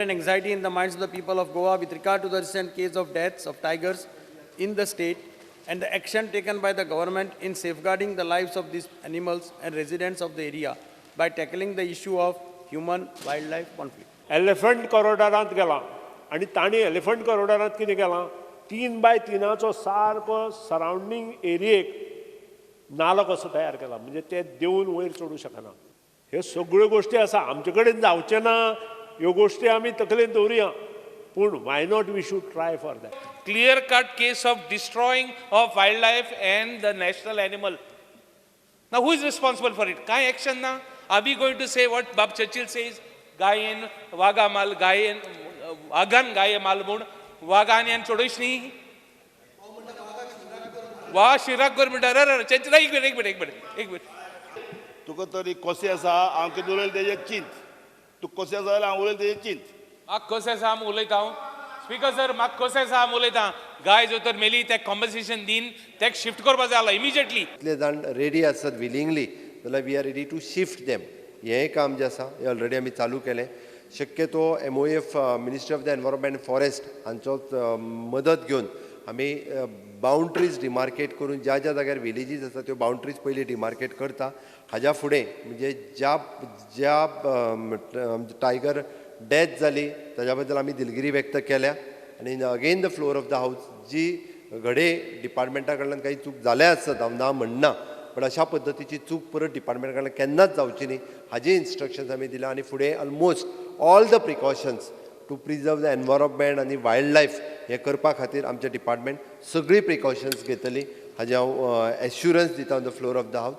And anxiety in the minds of the people of Goa with regard to the recent case of deaths of tigers in the state and the action taken by the government in safeguarding the lives of these animals and residents of the area by tackling the issue of human wildlife conflict. Elephant कॉरिडॉरांत गेला आनी तांणी elephant कॉरिडॉरांत कितें केलां, 3 बाय 3चो सारको surrounding एरियेक नालो कसो तयार केला, म्हणजे ते देंवून वयर चडूं शकना. ह्यो सगळ्यो गोश्टी आसा. आमचे कडेन जावचें ना ह्यो गोश्टी आमी तकलेन दवरुया, पूण why not we should try for that. Clear cut case of destroying of wildlife and the national animal. Now, who is responsible for it? काय action ना? Are we going to say what Bab Churchill says? गायेन वागा माल, गायेन वागान गाये माल म्हूण वागान यान चडोयच न्ही वा शिराक कर म्हणटा. अरे चर्चिल, एक मिनिट, एक मिनिट, एक मिनिट, एक मिनिट. तुका तरी कशें आसा, हांव कितें उलयलें तेजें चिंत. तूं कशें आसा जाल्यार हांव उलयलें तेजें चिंत. म्हाका कशें आसा हांव उलयता हांव. स्पीकर सर, म्हाका कशें आसा हांव उलयता. गाय जर तर मेली, तेका कॉम्पन्सेशन दीन, तेका शिफ्ट करपा जाय जाला इमिजिएटली. कितले जाण रेडी आसत विलिंगली जाल्यार we are ready to shift them. हें काम जें आसा हें ऑलरेडी आमी चालू केलें. शक्यतो MOF, Ministry of the Environment Forest हांचो मदत घेवन आमी बाउंड्रीज डिमार्केट करून ज्या ज्या जाग्यार विलेजीस आसा त्यो बाउंड्रीज पयलीं डिमार्केट करता. हाज्या फुडें म्हणजे ज्या ज्या टायगर डेथ जाली ताज्या बद्दल आमी दिलगिरी व्यक्त केल्या आनी again the floor of the house, जी घडये डिपार्टमेंटा कडल्यान काही चूक जाल्या आसत, हांव ना म्हणना, पण अशा पद्दतीची चूक परत डिपार्टमेंटा कडल्यान केन्नाच जावची न्ही हाजी इन्स्ट्रक्शन्स आमी दिल्या. आनी फुडें almost all the precautions to preserve the environment आनी वायल्ड लायफ हें करपा खातीर आमचें डिपार्टमेंट सगळीं प्रिकॉशन्स घेतली, हाजें हांव एश्युरन्स दिता on the floor of the house.